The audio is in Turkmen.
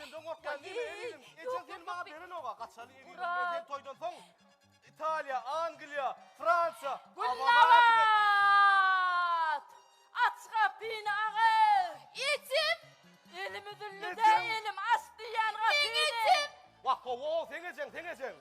Ejemden gorkýan diýme ezizim. Ejeň seni maňa berenok-a. Gaçaly ezizim. Men seni toýdan soň Italiýa, Angliýa, Fransiýa, Gülnabat! Aç gapyny agyz! Ejem! Elim üzüldi-de, elim aç diýýän gapyny! Meň ejem! Wah, hawa, seň ejeň, seň ejeň.